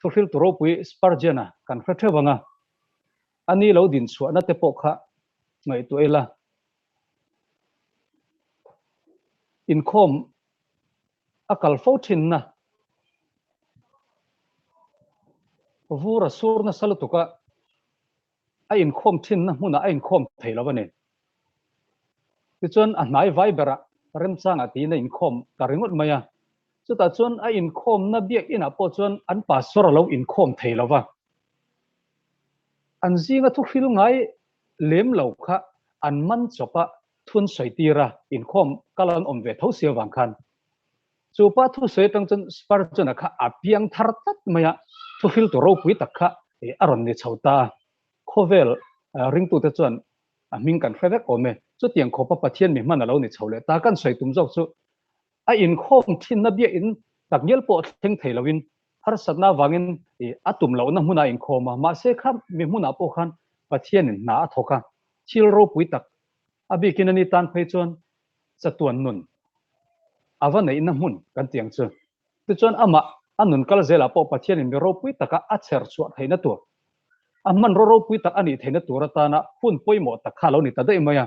Thuhriltu ropui Spurgeon-a kan hre theuh ang a, ani lo din chhuahna te pawh kha ngaihtuah ila. Inkhawm a kal fo thinna vur a sur nasa lutuk a, a inkhawm thinna hmunah a inkhawm thei lo a ni. Tichuan a hnai vai berah remchangah tiin a inkhawm ta ringawt mai a. Chutah chuan a inkhawmna biakinah pawh chuan an pastor a lo inkhawm thei lo va. An zinga thuhril ngai lem lo kha an man chawp a, thun sawi tir a, inkhawm kal an awm ve tho si avang khan. Chu pa thusawi atang chuan Spurgeon-a kha a piang thar tlat mai a, thuhriltu ropui tak kha a rawn ni chho ta a. Khawvel ringtute chuan a hming kan hre vek awm e. Chutiang khawpa Pathian mi hman a lo ni chho leh ta. Kan sawi tum zawk chu a inkhawm thinna biakin takngial pawh thleng thei loin harsatna avangin a tum lohna hmunah a inkhawm a, mahse kha mi hmunah pawh khan Pathianin hna a thawk a, thil ropui tak a bikin ani tan phei chuan chatuan nun a va neihna hmun kan ti ang chu. Tichuan amah a nun kal zelah pawh Pathianin mi ropui taka a chher chhuah theihna tur, a hmanraw ropui tak a nih theihna tur atana hun pawimawh tak kha a lo ni ta daih mai a.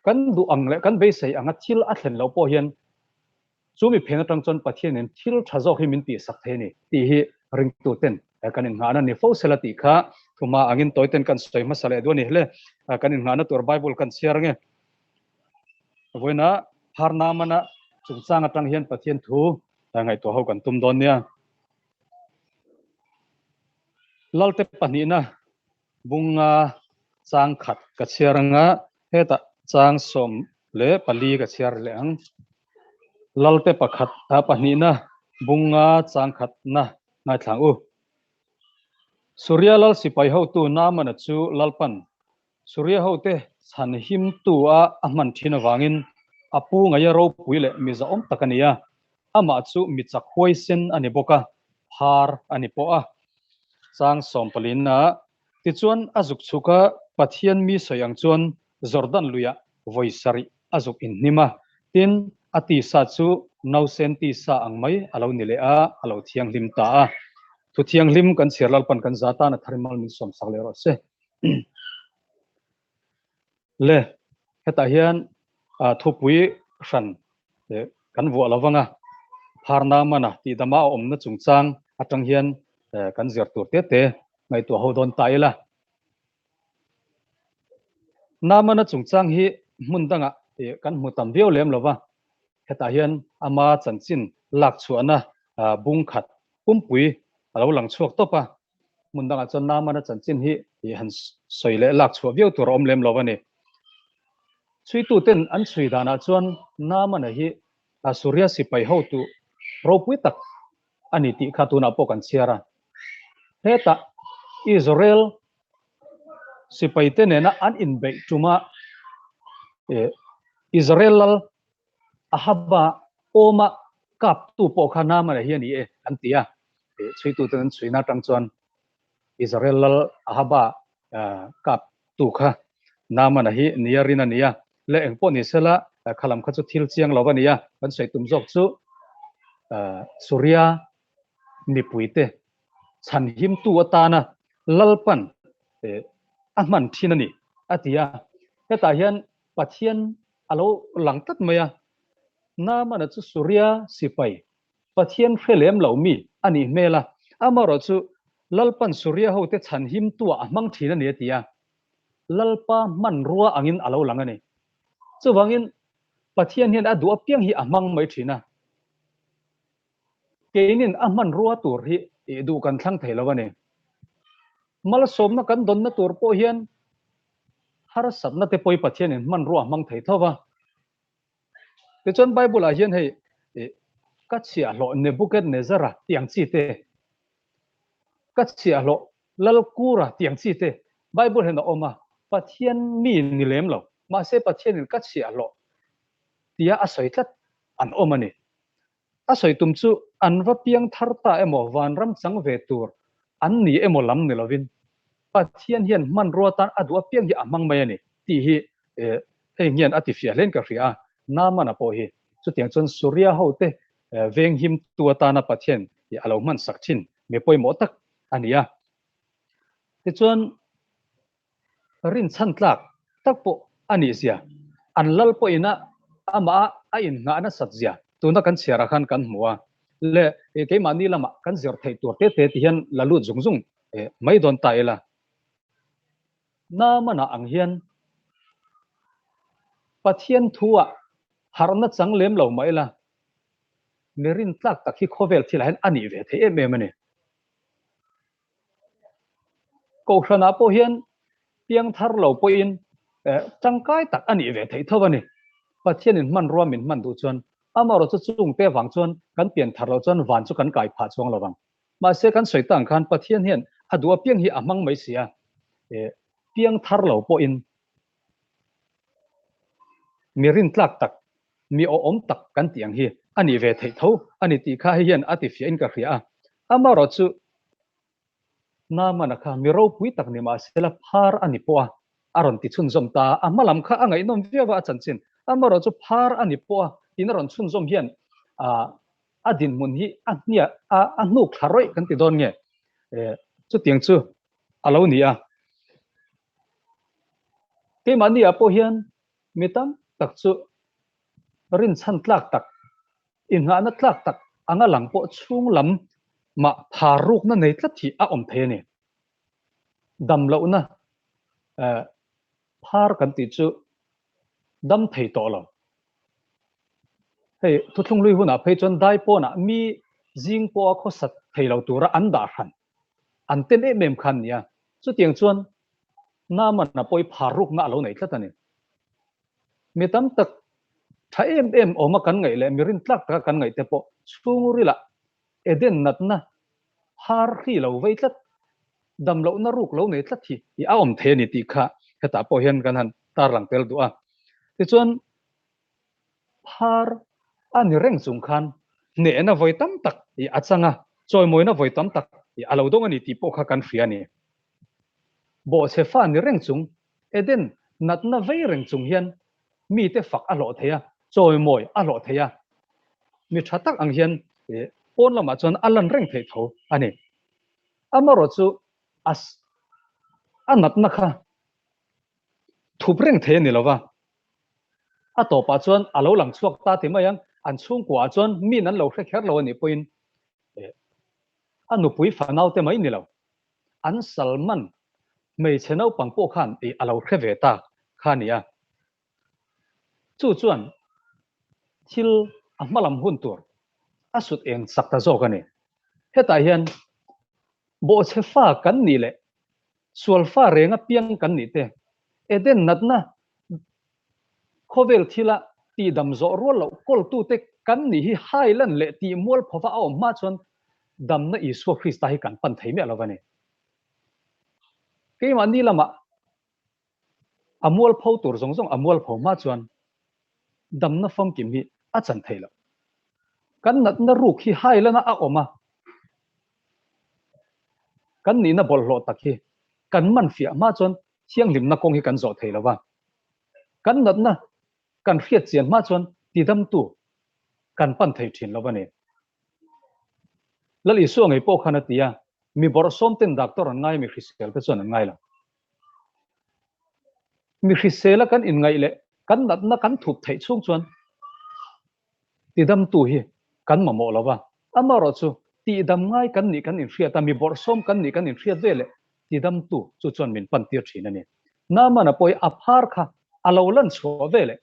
Kan duh ang leh kan beisei anga thil a thlen loh pawh hian chu mi phen atang chuan Pathianin thil tha zawk hi min tihsak thei a ni tih hi ringtuten kan innghahna ni fo sela tih kha thuma angin tawiten kan sawi hmasa leh duh a ni. Hle kan innghahna tur Bible kan chhiar ange. Vawiina Harnamana chungchang atang hian Pathian thu ngaihtuah ho kan tum dawn nia. Lalte pahnihna Bunga chang khat ka chhiar anga hetah chang 14 ka chhiar leh ang. Lalte pakhat a pahnihna Bunga chang khatna ngaithlang u. Suria lal sipai hotu Naamana chu Lalpan Suria hote chhan himtu a a hman thin avangin a pu ngaia ropui leh mi zahawm tak a ni a, amah chu mi chak huaisen a ni bawk a, phar a ni pawh a. Chang sawmpalin a tichuan a zuk chhuk a, Pathian mi sawi ang chuan Jordan luiah vawi sarih a zuk inhnim a, tin, a tisa chu nausen tisa ang mai a lo ni leh a, a lo thianghlim ta a. Thu thianghlim kan chhiar Lalpan kan za tan a thar mal min sawmsak leh rawh se. Le, hetah hian thupui hran kan vuah lo vang a, pharna mana tihdama a awmna chungchang atang hian kan zir tur te te ngaihtuah ho dawn ta ila. Namana chungchang hi hmun dangah kan hmu tam viau lem lo va, hetah hian ama chanchin lak chhuahna bung khat pumpui a lo lang chhuak tawp a, Hmun dangah chuan Naamana chanchin hi han sawi leh lak chhuah viau tur a awm lem lo a ni. Chhuituten an chhui danah chuan Naamana hi Suria sipai hotu ropui tak a ni tih kha tunah pawh kan chhiar a. Hetah Israel sipaite nena an inbeih tuma Israel lal Ahaba awma kaptu pawh kha Naamana hi a ni e an ti a. Chhuituten an chhuina atang chuan Israel lal Ahaba kaptu kha Naamana hi nia rin a ni a. Le eng pawh ni sela kha lam kha chu thil chiang lo a ni a. Kan sawi tum zawk chu Suria mipuite chhanhimtu atana Lalpan a hman thin a ni a ti a. Hetah hian Pathian a lo lang tlat mai a, Naamana chu Suria sipai, Pathian hre lem lo mi a nih hmel a, amaherawh chu Lalpan Suria hote chhanhimtuah a hmang thin a ni a ti a, Lalpa hmanrua angin a lo lang a ni. Chuvangin Pathian hian a duh apiang hi a hmang mai thin a, keinin a hmanrua tur hi duh kan thlang thei lo a ni. Malsawmna kan dawnna tur pawh hian harsatna te pawh hi Pathianin hmanrua a hmang thei tho va. Tichuan Bible-ah hian hei ka chhiahhlawh Nebuchadnezzar-a tiang chi te, ka chhiahhlawh Lalkura tiang chi te Bible hian a awm a, Pathian mi ni lem lo, mahse Pathianin ka chhiahhlawh tia a sawi tlat an awm a ni. A sawi tum chu an va piang thar ta emaw vanram chang ve tur an ni emaw lam ni lovin Pathian hian hmanrua tan a duh apiang hi a hmang mai a ni tih hi hei hian a tifiah hlein ka hria a, Naamana pawh hi chutiang chuan Suria hote venghimtu atana Pathian hi a lo hmansak thin. mi pawimawh tak a ni a. Tichuan, rinchhan tlak tak pawh a nih zia, an lal pawhin a amah a innghah nasat zia tuna kan chhiarah khan kan hmu a. Le keimahni lamah kan zir theih tur te te ti hian la lut zung zung mai dawn ta ila. Naamana ang hian Pathian thu-ah harhna chang lem lo mah ila, mi rintlak tak hi khawvel thilah hian a nih ve thei em em a ni. Kohhranah pawh hian piang thar lo pawhin tangkai tak a nih ve theih tho a ni. Pathianin hmanrua min hman duh chuan amaherawhchu chungte avang chuan kan pian thar loh chuan van chu kan kai phah chuang lo vang. Mahse kan sawi tang khan Pathian hian a duh apiang hi a hmang mai si a, piang thar lo pawhin mi rintlak tak, mi awhawm tak kan tih ang hi a nih ve theih tho a ni tih kha hei hian a ti fiahin ka hria a. Amaherawhchu Naamana kha mi ropui tak ni mahsela phar a ni pawh a, a rawn ti chhunzawm ta a, a hma lam kha a ngaihnawm viau a a chanchin. Amaherawhchu phar a ni pawh a tiin a rawn chhunzawm hian a dinhmun hi a hniah a a hnuk thla rawih kan ti dawn nge? Chutiang chu a lo ni a. Keimahni ah pawh hian mi tam tak chu rinchhan tlak tak, inghahna tlak tak anga lang pawh chhung lam mah phar rukna nei tlat hi a awm thei a ni. Dam lohna phar kan tih chu dam thei tawh lo. Hei thuthlung hlui hunah phei chuan dai pawnah mi zing pawha khawsat thei lo tura an dah hran an ten em em kha an ni a. Chutiang chuan Naamana pawh hi phar rukna a lo nei tlat a ni. Mi tam tak tha em em awma kan ngaih leh mi rintlak taka kan ngaih te pawh chhungrilah Eden natna phar hri lo vei tlat, dam lohna ruk lo nei tlat hi a awm thei a ni tih kha hetah pawh hian kan han tarlang tel duh a. Tichuan phar a ni reng chung khan hnehna vawi tam tak a chang a, chawimawina vawi tam tak a lo dawng a ni tih pawh kha kan hria a ni. Bawhchhe fa ni reng chung, Eden natna vei reng chung hian mite fak a hlawh thei a, chawimawi a hlawh thei a, mi tha tak ang hian pawn lamah chuan a lan reng theih tho a ni. Amaherawhchu a a natna kha thup reng thei a ni lo va, a tawpah chuan a lo lang chhuak ta ti mai ang, an chhungkuaah chuan min an lo hre kher lo a nih pawhin a nupui fanaute mai ni lo, an Salman hmeichhe naupang pawh khan a lo hre ve ta kha a ni a. Chu chuan thil a hmalam hun tur a sut eng chak ta zawk a ni. Hetah hian bawhchhe fa kan nih leh sual fa renga piang kan nih te, Eden natna khawvel thila tihdam zawh rual loh kawltute kan nih hi hai lan leh tih mual phawva a awm hma chuan damna Isua Krista hi kan pan thei miah lo va ni. Keimahni lamah a mualpho tur zawng zawng a mualpho hma chuan damna famkim hi a chan thei lo. Kan natna ruk hi hai lana a awm a, kan nihna bawlhhlawh tak hi kan man fiah hma chuan thianghlimna kawng hi kan zawh thei lo va. Kan natna kan hriat chian hma chuan tidamtu kan pan thei thin lo va ni. Lal Isua ngei pawh khan a ti a, mi bawrhsawm ten doctor an ngai a, mi hrisel te chuan an ngai lo. Mi hrisela kan inngaih leh kan natna kan thup theih chhung chuan tidamtu hi kan mamawh lo va, amaherawh chu tihdam ngai kan nih kan inhriat a, mi bawrhsawm kan nih kan inhriat ve leh tidamtu chu chuan min pan tir thin a ni. Naamana pawh hi a phar kha a lo lan chhuah ve leh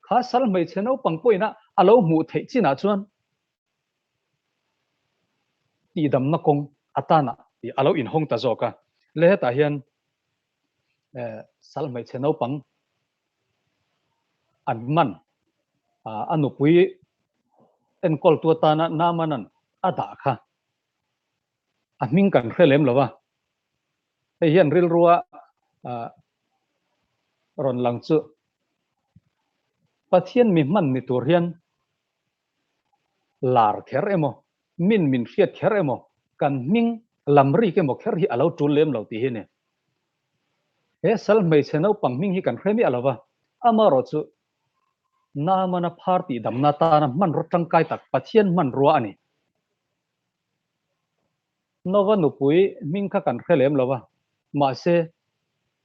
kha sal hmeichhe naupang pawhin a a lo hmuh theih chinah chuan tihdamna kawng atana a lo inhawng ta zawk a. Le hetah hian sal hmeichhe naupang an man a nupui enkawltu atana Naamanan a dah kha a hming kan hre lem lo va. Hei hian rilrua rawn lang chu Pathian mi hman ni tur hian lar kher emaw, min min hriat kher emaw, kan hming lam rik emaw kher hi a lo tul lem lo tih hi a ni. He sal hmeichhe naupang hming hi kan hre miah lo va, amaherawh chu Naamana phar tihdamna atana hmanraw tangkai tak Pathian hmanrua a ni. Nova nupui hming kha kan hre lem lo va, mahse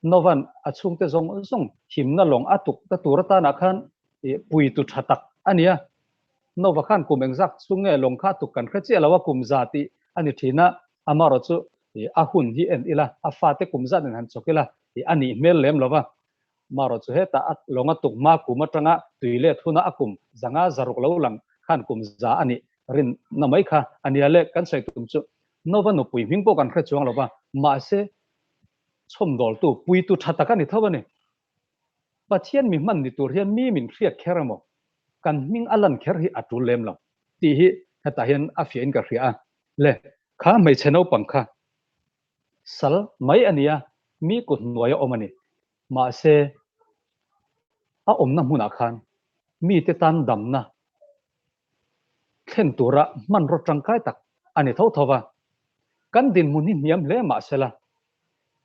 Nova'n a chhungte zawng zawng himna lawng a tuk ta tur atanah khan puitu tha tak a ni a. Nova khan kum engzak chhung nge lawng kha a tuk kan hre chiah lo a, kum za tih a ni thin a, amaherawh chu a hun hi en ila, a fate kum zat in han chawk ila a nih hmel lem lo va. Amaherawh chu hetah a lawng a tuk hma kum atanga tui let huna a kum zanga zaruk lo lang khan kum za a nih rinna mai kha a nia le. Kan sawi tum chu Nova nupui hming pawh kan hre chuang lo va, mahse chhawmdawltu, puitu tha tak a ni tho a ni. Pathian mi hman ni tur hian mi min hriat kher emaw, kan hming a lan kher hi a tul lem lo tih hi hetah hian a fiahin ka hria a. Le, kha hmeichhe naupang kha sal mai a nia, mi kut hnuai a awm a ni. Mahse, a awmna hmunah khan mite tan damna thlen tura hmanraw tangkai tak a ni tho tho va. Kan dinhmun hi hniam hle mah sela,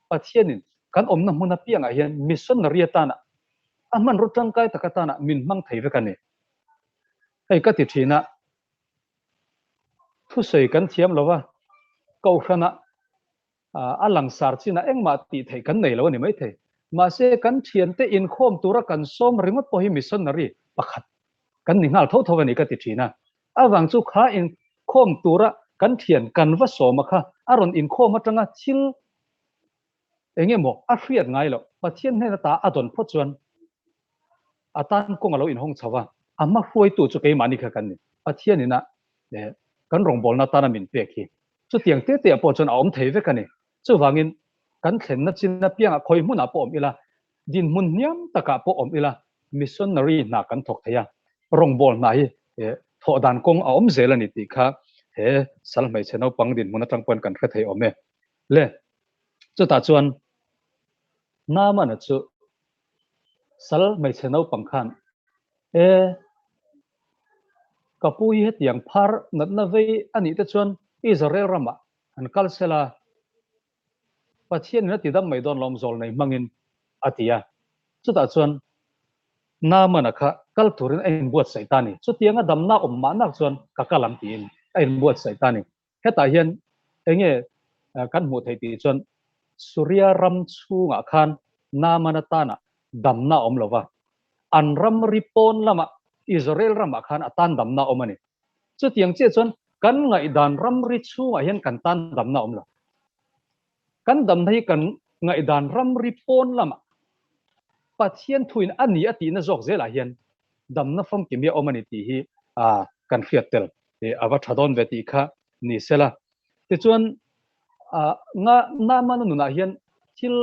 Pathianin kan awmna hmun apiangah hian missionary atana a hmanraw tangkai tak atana min hmang thei vek a ni. Hei ka ti thin a, thusawi kan thiam lo va, Kohhranah a langsar chinah engmah tih theih kan nei lo a ni maithei. Mahse, kan thiante inkhawm tura kan sawm ringawt pawh hi missionary pakhat kan ni nghal tho tho a ni ka ti thin a. Avang chu kha inkhawm tura kan thian kan va sawm a kha a rawn inkhawm atanga thil eng emaw a hriat ngai loh Pathian hnen ata a dawn phawt chuan a tan kawng a lo inhawng chho a, a hma hruaitu chu keimahni kha kan ni. Pathian ina kan rawngbawlna atana min pek hi Chutiang te te ah pawh chuan a awm thei vek a ni. Chuvangin kan thlenna chin apiangah khawi hmunah pawh awm ila, dinhmun hniam takah pawh awm ila, missionary hna kan thawk thei a, rawngbâwl hna hi thawh dan kawng a awm zel a ni tih kha he sal hmeichhe naupang dinhmun atang pawhin kan hre thei awm e. Le, chutah chuan Naamana chu Sal hmeichhe naupang khan, E, ka pu hi hetiang phar natna vei a nih te chuan Israel ramah an kal sel a, Pathianin a ti dam mai dawn lawm zawl nei hmangin, a ti a. Chutah chuan Naamana kha kal turin a inbuatsaih ta a ni. Chutianga damna awm mahnak chuan ka kal ang tiin a inbuatsaih ta a ni. Hetah hian enge kan hmuh theih tih chuan Suria ram chhungah khan Naaman atana damna a awm lo va, an ramri pawn lamah Israel ramah khan a tan damna a awm a ni. Chutiang chiah chuan kan ngaihdan ramri chhungah hian kan tan damna a awm lo. Kan damna hi kan ngaihdan ramri pawn lamah Pathian thuin a ni a tihna zawk zelah hian damna famkim hi a awm a ni tih hi kan hriat tel. A va tha dawn ve tih kha ni sela. Tichuan nga Naamana nunah hian thil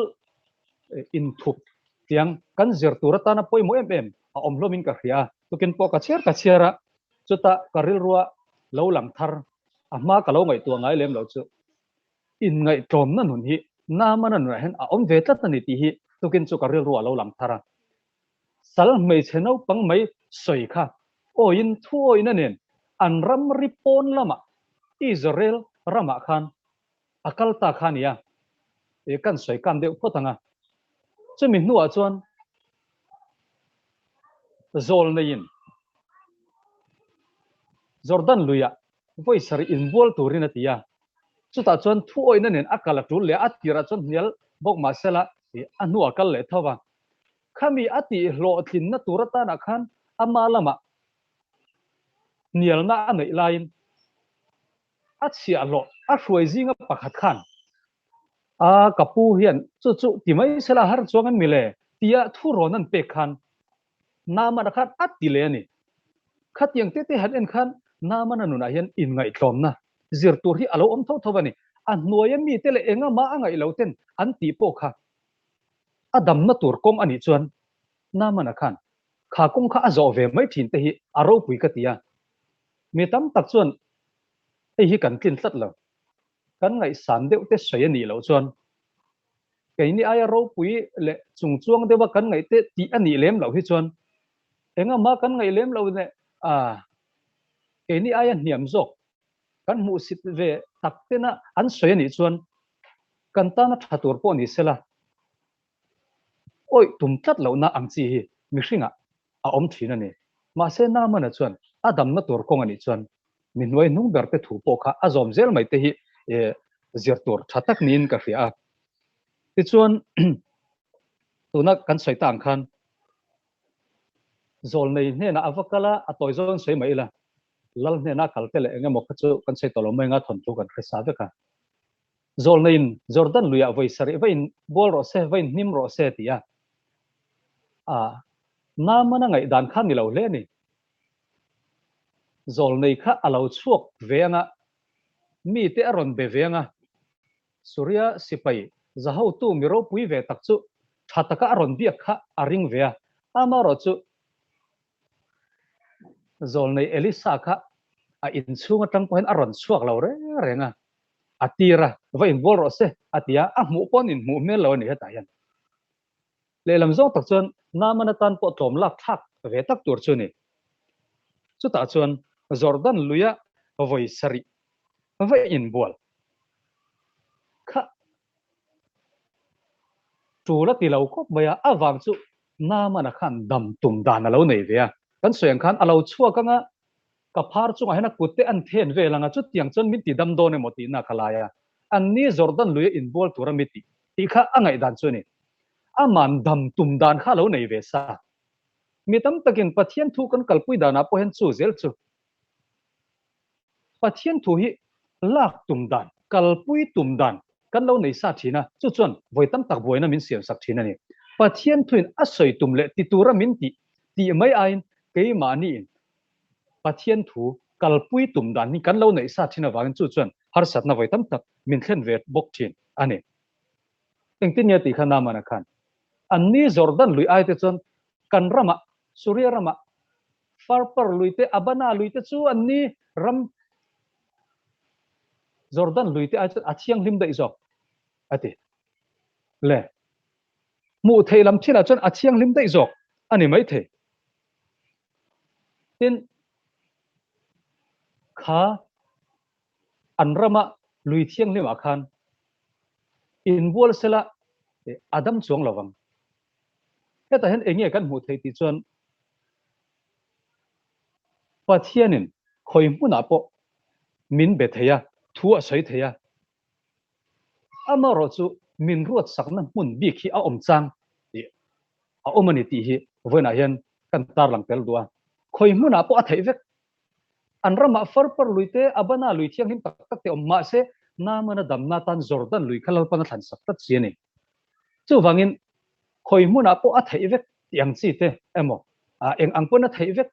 inthup tiang kan zir tur atana pawimawh em em a awm hlawmin ka hria a. Tukin pawh ka chhiar ka chhiar a, chutah ka rilrua lo lang thar a hma ka lo ngaihtuah ngai lem lo chu inngaihtlawmna nun hi Naamana nunah hian a awm ve tlat a ni tih hi tukin chu ka rilrua lo lang thar a. Sal hmeichhe naupang mai sawi kha awiin thu awihna nen an ramri pawn lamah Israel ramah khan a kal ta kha a ni a, e kan sawi kan deuh phawt ang a. Chumi hnuah chuan zawl neiin Jordan luiah vawi sarih inbual turin a ti a, chutah chuan thu awihna nen a kal a tul leh a, a tirah chuan hnial bawk mahsela a hnuah a kal leh tho va. Khami a tih hlawhtlinna tur atanah khan ama lamah hnialna a neih laiin a chhiahhlawh a hruai zinga pakhat khan, A, ka pu hian chu chu ti mai sela har chuang em mi le? tia thu rawn an pek khan Naamana khan a ti leh a ni. Khatiang te te han en khan Naamana nunah hian inngaihtlawmna zir tur hi a lo awm tho tho a ni. A hnuaia mite leh engama a ngaih lo ten an tih pawh kha a damna tur kawng a nih chuan Naamana khan kha kawng kha a zawh ve mai thin te hi a ropui ka ti a. Mi tam tak chuan hei hi kan tlin tlat lo. Kan ngaihsan deuh te sawi a nih loh chuan keini aia ropui leh chungchuang deuha kan ngaih te tih a nih lem loh hi chuan engahmah kan ngaih lem loh leh a keini aia hniam zawk kan hmuhsit ve tak tena an sawi a nih chuan kan tana tha tur pawh ni sela awih tum tlat lohna ang chi hi mihringah a awm thin a ni. Mahse Naamana chuan a damna tur kawng a nih chuan mi hnuai hnung ber te thu pawh kha a zawm zel mai te hi. zir tur tha tak niin ka hria a. Tichuan tuna kan sawi ta ang khan Zawlnei hnenah a va kal a, a tawi zawn sawi mai ila, Lal hnena kal te leh eng emaw kha chu kan sawi tawh lo mai anga thawnthu kan hre sa vek a. Zawlneiin Jordan luiah vawi sarih va in bual rawh se, va in hnim rawh se ti a, a Naamana ngaihdan kha ni lo hle a ni. Zawlnei kha a lo chhuak ve anga, mite a rawn be ve anga, Suria sipai zahotu mi ropui ve tak chu tha taka a rawn biak kha a ring ve a, amaherawh chu zawlnei Elisa kha a inchhung atang pawhin a rawn chhuak lo reng reng a, a tir a, va inbual rawh se a ti a, a hmuh pawn inhmuh hmel lo a ni hetah hian. Lehlam zawng tak chuan Naaman atan pawh tlawm lak thlak ve tak tur chu a ni. Chutah chuan Jordan luia vawi sarih va inbual kha tul a ti lo khawp mai a, a vang chu Naaman-a khan dam tum dan a lo nei ve a. Kan sawi ang khan a lo chhuak anga Ka phar chungah hian a kut te an then vel ang a, chutiang chuan min ti dam dawn emaw tihna ka lai a, an ni Jordan lui a inbual tur a mi tih tih kha a ngaihdan chu a ni. Aman dam tum dan kha a lo nei ve sa. Mi tam takin Pathian thu kan kalpui danah pawh hian chu zel chu Pathian thu hi lak tum dan, kalpui tum dan kan lo nei sa thin a, chu chuan vawi tam tak buaina min siam sak thin a ni. Pathian thuin a sawi tum leh ti tura min tih tih mai aiin keimahniin Pathian thu kalpui tum dan hi kan lo neih sa thin avangin chu chuan harsatna vawi tam tak min thlen ve bawk thin a ni. Engtin nge tih kha Naamana khan an ni Jordan lui aite chuan kan ramah, Suria ramah, Farpar lui te, Abana lui te chu an ni ram Jordan lui te ai chuan a thianghlim daih zawk a ti. Le, hmuh theih lam thilah chuan a thianghlim daih zawk a ni maithei. Tin, kha an rama lui thianghlimah khan inbual sela a dam chuang lo vang. Hetah hian eng nge kan hmuh theih tih chuan Pathianin khawi hmunah pawh min be thei a, thu a sawi thei a. Amaherawhchu min ruatsakna hmun bik hi a awm chang tih a awm a ni tih hi vawiinah hian kan tarlang tel duh a. Khawi hmunah pawh a theih vek. An ramah Farpar lui te, Abana lui thianghlim tak tak te awm mah se, Naamana damna atan Jordan lui kha Lalpan a thlan sak tlat si a ni. Chuvangin khawi hmunah pawh a theih vek tih ang chi te emaw, eng ang pawn a theih vek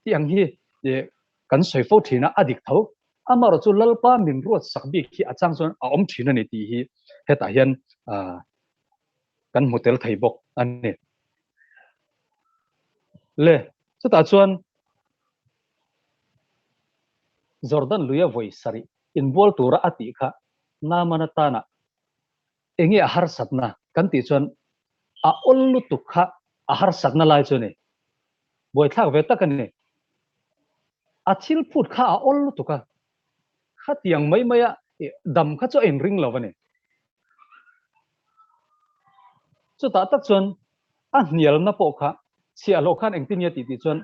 tih ang hi kan sawi fo thin a, a dik tho. Amaherawh chu Lalpa min ruat sak bik hi a chang chuan a awm thin a ni tih hi hetah hian kan hmu tel thei bawk a ni. Le, chutah chuan Jordan luia vawi sarih inbual tura a tih kha Naaman atana enge a harsatna kan tih chuan a awl lutuk kha a harsatna lai chu a ni. Buaithlak ve tak a ni. A thil phut kha a awl lutuk a, khatiang mai maia dam kha chu a inring lo a ni. Chutah tak chuan a hnialna pawh kha chhiahhlawh khan engtin nge tih tih chuan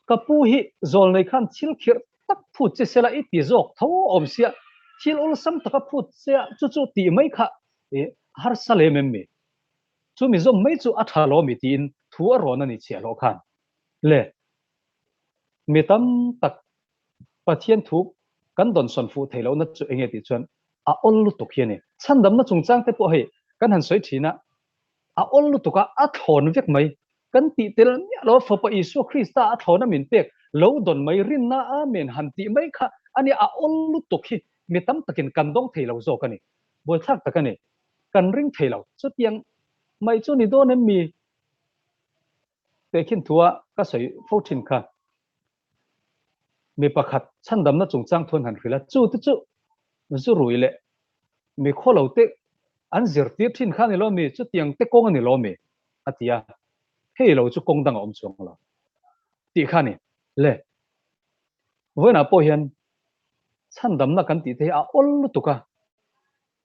ka pu hi zawlnei khan thil khirh tak phut che sela i ti zawk tho awm sia, thil awlsam taka phut che a chu chu tih mai kha harsa lem em mi? Chu mi zawm mai chu a tha lo mi tiin thu a rawn a ni chhiahhlawh khan. Le, mi tam tak Pathian thu kan dawnsawn fuh theih lohna chu enge tih chuan a awl lutuk hi a ni. Chhandamna chungchang te pawh hei kan han sawi thin a, a awl lutuk a, a thlawn vek mai. Kan tih tel miah lo a, Fapa Isua Krista a thlawna min pek lo dawn mai rinna Amen han tih mai kha a nia, a awl lutuk hi mi tam takin kan dawng thei lo zawk a ni. Buaithlak tak a ni. Kan ring thei lo. Chutiang mai chu ni dawn em mi? Tehkhin thua ka sawi fo thin kha. Mi pakhat chhandamna chungchang thuan han hrilh a, chu te chu zu rui leh mi khaw lo te an zirtir thin kha a ni lo mi, chutiang te kawng a ni lo mi? a ti a, hei lo chu kawng dang a awm chuang lo tih kha a ni. Le, vawiinah pawh hian chhandamna kan tih te hi a awl lutuk a,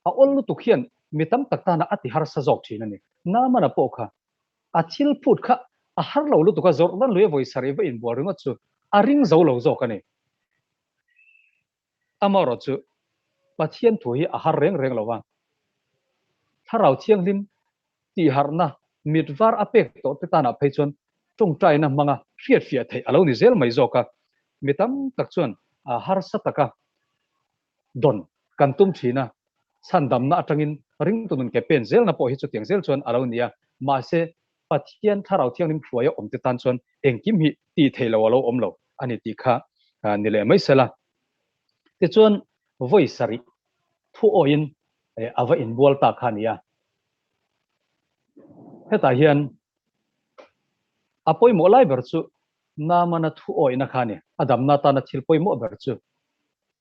a awl lutuk hian mi tam tak tana a ti harsa zawk thin a ni. Naamana pawh kha A thil phut kha a har lo lutuk a, Jordan lui a vawi sarih va inbual ringawt chu a ring zo lo zawk a ni. Amaherawh chu Pathian thu hi a har reng reng lo a. Thlarau Thianghlim tihharhna mit var a pek tawh te tanah phei chuan tawngtaina hmanga hriatfiah theih a lo ni zel mai zawk a. Mi tam tak chuan harsa taka dawn kan tum thin a, chhandamna atangin ringtu nun ke pen zelna pawh hi chutiang zel chuan a lo ni a, mahse Pathian Thlarau Thianghlim hruaia awmte tan chuan engkim hi tih theih loh a lo awm lo a ni tih kha ni leh mai sela. Tichuan vawi sarih thu awiin a va inbual ta kha a ni a. Hetah hian a pawimawh lai ber chu Naamana thu awihna kha a ni. A damna atana thil pawimawh ber chu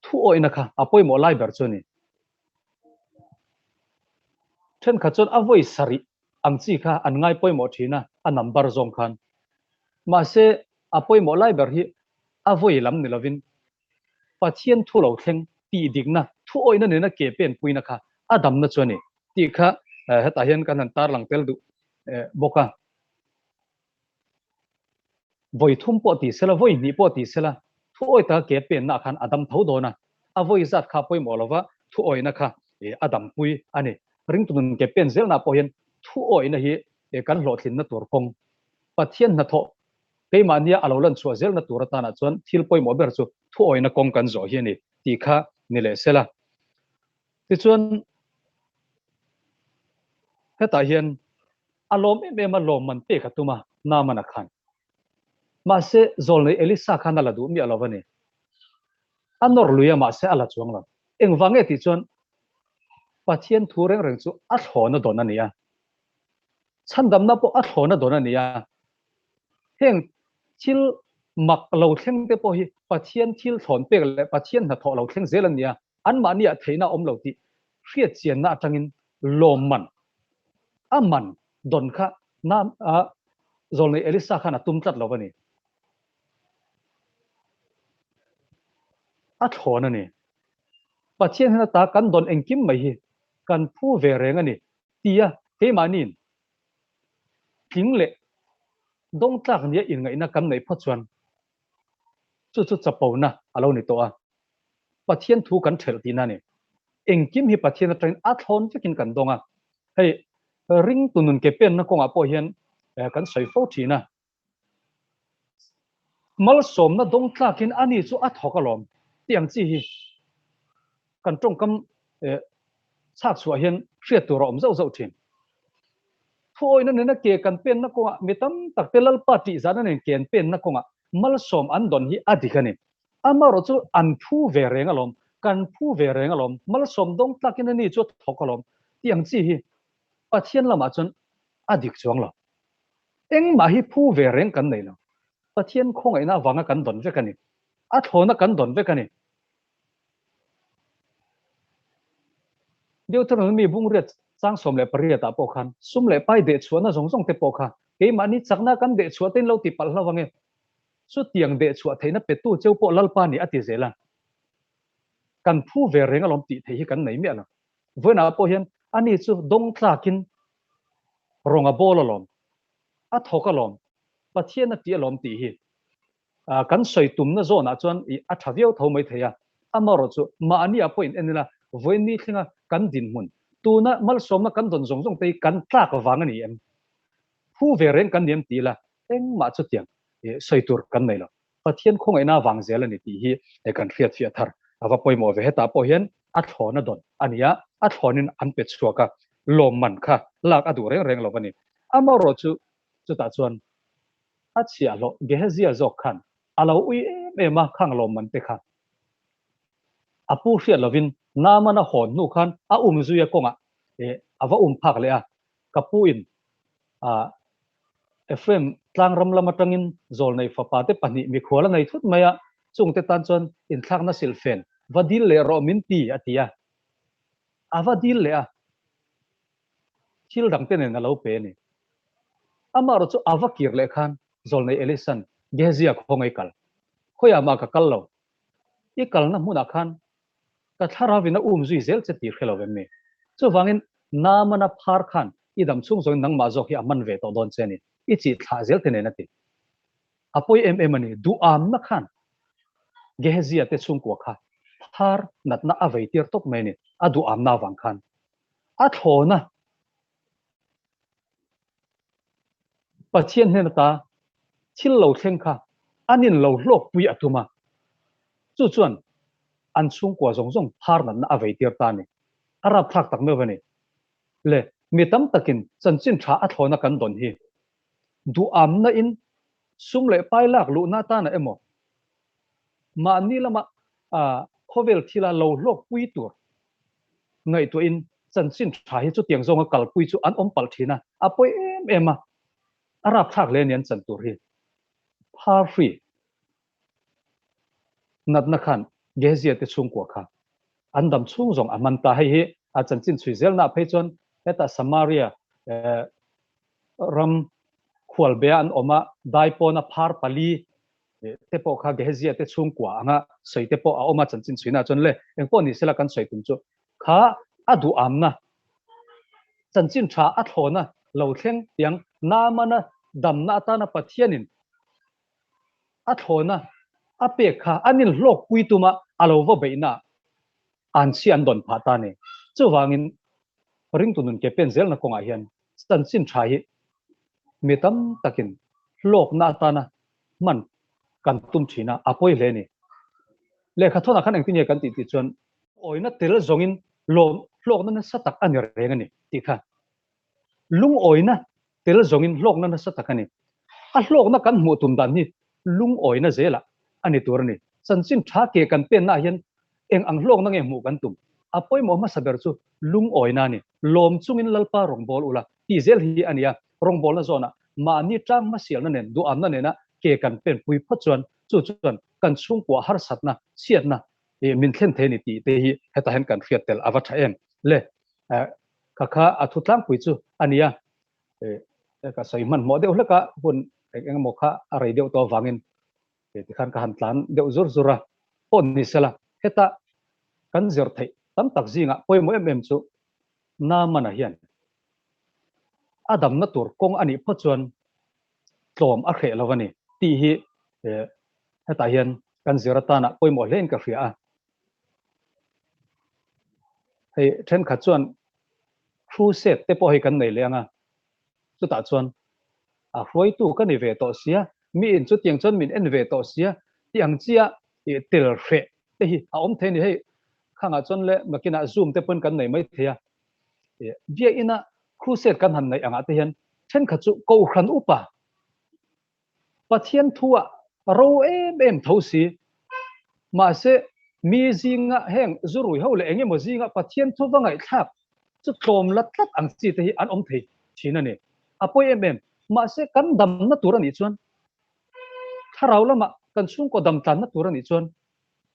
thu awihna kha a pawimawh lai ber chu a ni. Thenkhat chuan a vawi sarih ang chi kha an ngai pawimawh thin a, a number zawng khan. Mahse, a pawimawh lai ber hi a vawi lam ni lovin Pathian thu lo thleng tih dikna, thu awihna nena ke pen puina kha a damna chu a ni tih kha hetah hian kan han tarlang tel duh bawk a. Vawi thum pawh ti sela, vawi hnih pawh ti sela, thu awi taka ke penna ah khan a dam tho dawn a, a vawi zat kha pawimawh lova thu awihna kha a dampui a ni. Ringtu nun ke pen zelna pawh hian thu awihna hi kan hlawhtlinna tur kawng, Pathian hnathawh keimahnia a lo lan chhuah zelna tur atanah chuan thil pawimawh ber chu thu awihna kawng kan zawh hi a ni tih kha ni leh sela. Tichuan hetah hian a lawm em em a, lawmman pek a tum a, Naaman-a khan. Mahse, zawlnei Elisa khan a la duh miah lo a ni. A nawr lui a, mahse a la chuang lo. Engvang nge tih chuan Pathian thu reng reng chu a thlawna dawn a ni a. Chhandamna pawh a thlawna dawn a ni a. Heng thil mak lo thleng te pawh hi Pathian thil thlawn pek leh Pathian hnathawh lo thleng zel a ni a. Anmahniah theihna a awm lo tih hriatchianna atangin lawmman a man dawn kha Zawlnei Elisa khan a tum tlat lo a ni. A thlawn a ni. Pathian hian ata kan dawn engkim mai hi kan phu ve reng a ni tia keimahniin tling leh dawng tlak nia inngaihna kan neih phawt chuan chu chu chapona a lo ni tawh a. Pathian thu kan ṭhelh tihna a ni. Engkim hi Pathian aṭangin a thlawn vekin kan dawng a. Hei, ringtu nun ke penna kawngah pawh hian kan sawi fo ṭhin a. Malsawmna dawng tlakin ani chu a thawk alawm tih ang chi hi kan ṭawngkam chhak chhuah hian hriat tur a awm zauh zauh ṭhin. Thuawihna nena ke kan penna kawngah mi tam tak te Lalpa ṭihzahna nen ke an penna kawngah malsawm an dawn hi a dik a ni. Amaherawh chu an phu ve reng alawm, kan phu ve reng alawm, malsawm dawng tlakin a ni chu a thawk alawm tih ang chi hi Pathian lamah chuan a dik chuang lo. Engmah hi phu ve reng kan nei lo. Pathian khawngaihna avanga kan dawn vek a ni. A thlawna kan dawn vek a ni. Deuteronomy bungriat chang 18 ah pawh khan sum leh pai dehchhuahna zawng zawng te pawh kha keimahni chakna kan dehchhuah te in lo ti palh hlauh ange. Chutiang dehchhuah theihna petu cheu pawh Lalpa nih a ti zel a, kan phu ve reng alawm tih theih hi kan nei miah lo. Vawiinah pawh hian ani chu dawng tlakin rawng a bawl alawm, a thawk alawm, Pathian a tih alawm tih hi kan sawi tumna zawnah chuan a tha viau tho mai thei a. Amaherawh chu mahniah pawh in en ila vawiin ni thlenga kan dinhmun, tuna malsawmna kan dawn zawng zawng te hi kan tlak vang a ni em? Phu ve reng kan ni em ti ila engmah chutiang sawi tur kan nei lo. Pathian khawngaihna avang zel a ni tih hi kan hriat fiah thar a va pawimawh ve. Hetah pawh hian a thlawn a dawn a ni a, a thlawnin an pe chhuak a, lawmman kha lak a duh reng reng lo a ni. Amaherawh chu chutah chuan a chhiahhlawh Gehazia zawk khan a lo ui em em a, khang lawmman te kha a pu hriat lovin Naaman a hawn hnu khan a um zui a kawngah a va um phak leh a, ka pu in Ephraim tlangram lam atangin zawlnei fapa te pahnih mikhual a nei thut mai a, chungte tan chuan inthlakna silhfen va dil leh rawh min ti a ti a. A va dil leh a, thil dangte nen a lo pe a ni. Amaherawh chu a va kir leh khan zawlnei Elisa'n Gehazia khawngaih kal, khawiah mah ka kal lo, i kalna hmunah khan Ka thlarauin a um zui zel che tih hre lo em ni? Chuvangin Naamana phar khan i dam chhung zawngin nangmah zawk hi a man ve tawh dawn che a ni, i chih thlah zel te nen a ti. A pawi em em a ni, duhamna khan Gehezia te chhungkua kha Phar natna a vei tir tawp mai a ni, a duhamna avang khan. A thlawna Pathian hnen ata thil lo thleng kha an in lo hlawkpui a tum a, chu chuan an chhungkua zawng zawng phar natna a vei tir ta a ni. A rapthlak tak meuh a ni. Le, mi tam takin chanchin tha a thlawna kan dawn hi duhamna in sum leh pai lak luhna atana emaw mahni lama khawvel thila lo hlawkpui tur ngaihtuahin chanchin tha hi chutiang zawnga kalpui chu an awm palh thin a, a pawi em em a, a rapthlak hle a ni an chan tur hi. Pharhri natna khan Gehazia te chhungkua kha an dam chhung zawng a hman ta. Hei hi a chanchin chhui zelnaah phei chuan hetah Samaria ram khualbea an awm a, daipawna phar pali te pawh kha Gehazia te chhungkua anga sawi te pawh a awm a chanchin chhuina chuan le engpawh ni sela kan sawi tum chu kha a duhamna chanchin tha a thlawna lo thleng tiang Naamana damna atana Pathianin a thlawna a pek kha an inhlawkpui tuma a lo va beihna an chhi an dawn phah ta a ni. Chuvangin ringtu nun ke pen zelna kawngah hian chanchin tha hi mi tam takin hlawkna atana hman kan tum thin a, a pawi hle a ni. Lehkha thawnah khan engtin nge kan tih tih chuan awina tel zawngin lawm hlawkna nasa tak a ni reng a ni tih kha lungawina tel zawngin hlawkna nasa tak a ni. A hlawkna kan hmuh tum dan hi lungawina zelah a ni tur a ni. Chanchin tha ke kan pennaah hian eng ang hlawkna nge hmuh kan tum? A pawimawh hmasa ber chu lungawina a ni. Lawm chungin Lalpa rawngbâwl ula tih zel hi a ni a, rawngbâwlna zawnah mahni tang hmasialna nen duhamna nena ke kan pen pui phawt chuan chu chuan kan chhungkua harsatna, chhiatna min thlen thei a ni tih te hi hetah hian kan hriat tel a va tha em le. Kha kha a thu tlangpui chu a ni a, ka sawi hmanhmawh deuh hlek a, hun eng eng emaw kha a rei deuh tawh avangin tikhan ka han tlan deuh zur zur a, pawh ni sela heta kan zir theih tam tak zingah pawimawh em em chu Naamana hian a damna tur kawng a nih phawt chuan tlawm a hreh lo a ni tih hi hetah hian kan zir atana pawimawh hlein ka hria a. Hei thenkhat chuan crusade te pawh hei kan nei leh ang a, chutah chuan a hruaitu ka ni ve tawh sia, mi in chutiang chuan min en ve tawh sia tih ang chia tel hreh te hi a awm thei a ni. Hei khangah chuan le nakinah zoom te pawhin kan nei mai thei a, biakina crusade kan han neih angah te hian thenkhat chu kohhran upa Pathian thu ah ro em em tho si. Mahse, mi zinga heng zurui ho leh eng emaw zinga Pathian thu va ngaihthlak chu tlawm la tlat ang chi te hi an awm thei thin a ni. A pawi em em. Mahse, kan damna tur a nih chuan, thlarau lamah kan chhungkaw dam tlanna tur a nih chuan,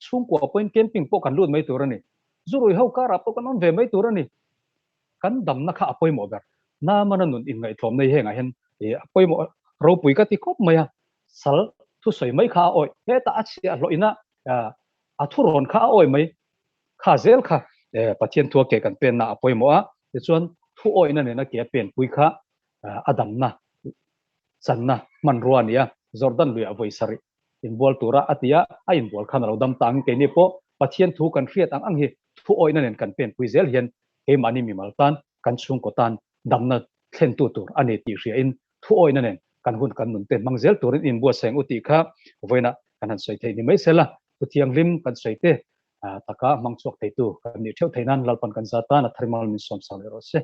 chhungkua pawhin camping pawh kan lut mai tur a ni. Zurui ho karah pawh kan awm ve mai tur a ni. Kan damna kha a pawimawh ber. Namana nun inngaihtlawm nei hengah hian a pawimawh ropui ka ti khawp mai a, sal thusawi mai kha a awih. Hetah a chhiah hlawhina a thurawn kha a awih mai kha zel kha Pathian thua ke kan penna a pawimawh a, tichuan thu awihna nena ke a penpui kha a damna channa hmanrua a ni a, Jordan luiah vawi sarih inbual tura a ti a, a inbual khan a lo dam ta ang. Keini pawh Pathian thu kan hriat ang ang hi thu awihna nen kan penpui zel hian keimahni mimal tan, kan chhungkaw tan damna thlentu tur a ni tih hriain thu awihna nen kan hun kan nun te hmang zel turin inbuatsaih ang u tih kha vawiinah kan han sawi theih ni mai sela, thu thianghlim kan sawi te taka hmang chhuak theitu kan nih theuh theih nan Lalpan kan za tan a thar mal min sawmsak leh rawh se.